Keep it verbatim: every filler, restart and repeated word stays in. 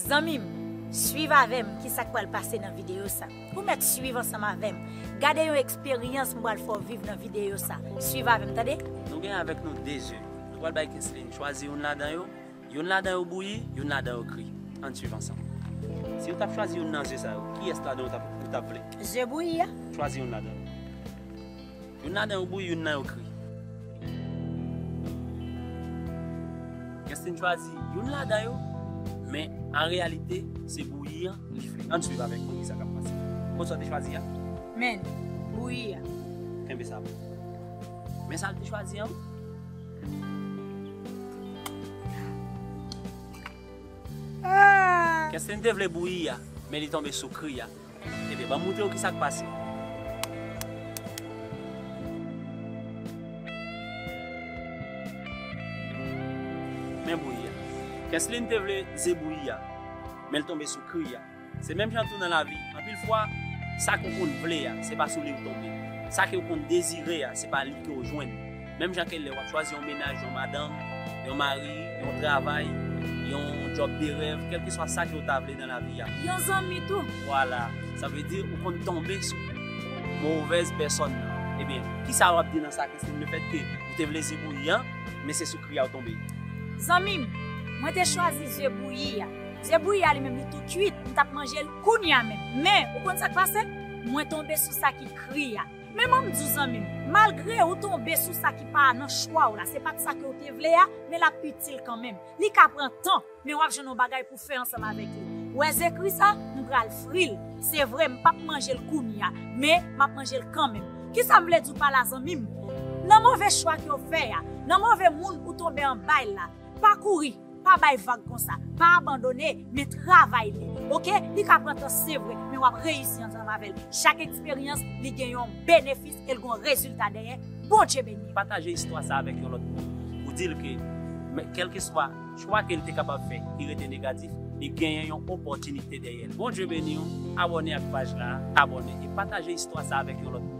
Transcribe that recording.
Zanmi m, swiv avè m ki sa k pral pase nan videyo sa. Ou mèt swiv ansanm avè m. Gade yon eksperyans m pral fè w viv nan videyo sa. Swiv avè m, tande? Nou gen avèk nou de zye. Nou pral bay Kesline chwazi youn ladan yo. Youn ladan yo bouyi, youn ladan yo kri. Ann swiv ansanm. Si w t ap chwazi youn nan zye sa yo, kiyès ladan yo w t ap, ou t ap vle? Zye bouyi a. Chwazi youn ladan yo. Youn ladan yo bouyi, youn nan yo kri. Kesline chwazi youn ladan yo, men an reyalite, se bouyi an li vle. Ann swiv avèk mwen kisa k ap pase. Kot sa w te chwazi a? Men, bouyi a. Kenbe sa pou. Men sa l te chwazi an. Kesline te vle bouyi a, men li tonbe sou kri a. Ebyen, ban m montre w kisa k pase. Men bouyi a. Kesline te vle ze bouyi a, men l tonbe sou kri a. Se menm jan tou nan lavi. Anpil fwa, sa ke w konn vle a, se pa sou li w tonbe. Sa ke w konn dezire a, se pa li ke w jwenn. Menm jan ke lè w ap chwazi yon mennaj, yon madanm, yon mari, yon travay, yon djòb de rèv, kèlkeswa sa ke w ta vle nan lavi a. Yon zanmi tou. Vwala. Sa vle di ou konn tonbe sou movèz pèsòn nan. Ebyen, kisa w ap di nan sa, Kesline, lefètke ou te vle ze bouyi an, men se sou kri a w tonbe? Zanmi m, mwen te chwazi ze bouyi a. Ze bouyi a li menm li tou kuit, m t ap manje l kounye a menm. Men, ou konn sa k pase? Mwen tonbe sou sa ki kri a. Men ban m di w zanmi m, malgre ou tonbe sou sa ki pa nan chwa w la, se pa t sa ke w te vle a, men l ap itil kanmenm. Li ka pran tan, men w ap jwenn yon bagay pou fè ansanm avèk li. Ou wè ze kri sa, m pral fri l. Se vre, m p ap manje l kounye a, men m ap manje l kanmenm. Kisa m vle di w pa la zanmi m? Nan move chwa ke w fè a, nan move moun ou tonbe anba l la, pa kouri. Pa bay vag konsa. Pa abandone, men travay li. Oke? Li ka pran tan, se vre, men w ap reyisi ansanm avè l. Chak eksperyans, li gen yon benefis e l gen yon rezilta dèyè. Bondye beni w. Pataje istwa sa avèk yon lòt moun. Ou di l ke, men, kèlkeswa chwa ke l te kapab fè ki rete negatif, li genyen yon opòtinite dèyè l. Bondye beni w. Abòne ak paj la, abòne e pataje istwa sa avèk yon lòt moun.